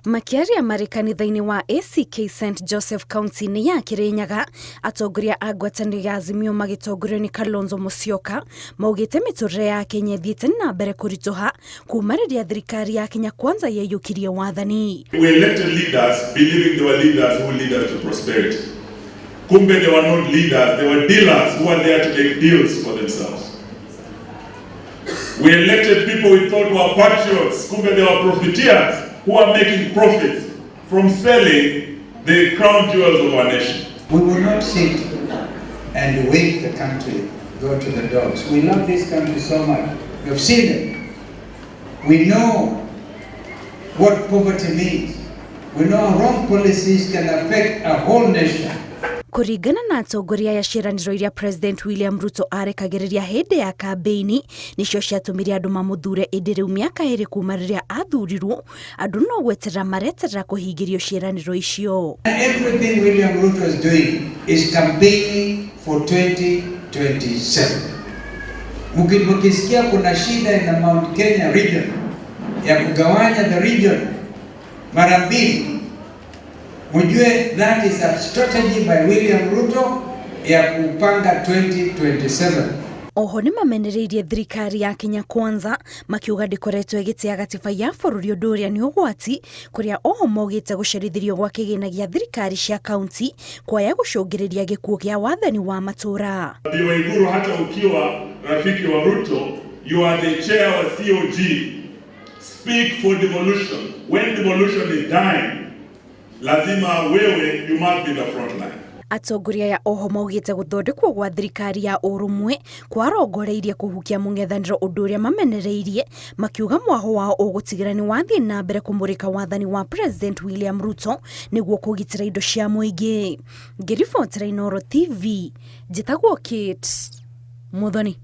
Makĩaria marĩ kanitha-inĩ wa ACK St Joseph kaunti-inĩ ya Kirinyaga, atongoria a ngwatanĩro ya Azimio magĩtongorio nĩ Kalonzo Musyoka maugĩte mĩtũrĩre ya Kenya ĩthiĩte na mbere kũritũha kuma rĩrĩa thirikari ya Kenya Kwanza yaiyũkirie wathani. We elected leaders believing they were leaders who lead us to prosperity. Kumbe they were not leaders, they were dealers who were there to make deals for themselves. We elected people we thought were patriots, kumbe they were profiteers who are making profits from selling the crown jewels of our nation. We will not sit and wait the country go to the dogs. We love this country so much. We have seen it. We know what poverty means. We know how wrong policies can affect a whole nation. Kũringana na atongoria aya, ciĩranĩro iria President William Ruto arekagĩrĩria hĩndĩ ya kambĩini nĩcio ciatũmire andũ mamũthure, ĩndĩ rĩu mĩaka 2 kuma rĩrĩa athurirwo, andũ no gweterera mareterera kũhingĩrio ciĩranĩro icio. Everything William Ruto is doing is campaigning for 2027. Mukisikia kuna shida in the Mount Kenya region ya kugawanya the region mara mbili, mujue that is a strategy by William Ruto ya kupanga 2027. Oho nĩ mamenereirie thirikari ya Kenya Kwanza, makiuga ndĩkoretwo ĩgĩtĩa gatiba ya bũrũri, ũndũ ũrĩa nĩ ũgwati, kũrĩa oho maugĩte gũcerithĩrio gwa kĩgĩna gĩa thirikari cia kaunti kwaya gũcũngĩrĩria gĩkuũ gĩa wathani wa matũũra. Bi Waiguru, hata ukiwa rafiki wa Ruto, you are the chair wa COG. Speak for devolution. When devolution is dying, lazima wewe, you must be the front line. Atongoria aya oho maugĩte gũthondekwo gwa thirikari ya ũrũmwe kwarongoreirie kũhukia mũng'ethanĩro, ũndũ ũrĩa mamenereirie, makiuga mwaho wao ũgũtigĩra nĩ wathiĩ na mbere kũmũrĩka wathani wa President William Ruto nĩguo kũgitĩra indo cia mũingĩ. Ngĩribotera Inooro TV, njĩtagwo Kate Muthoni.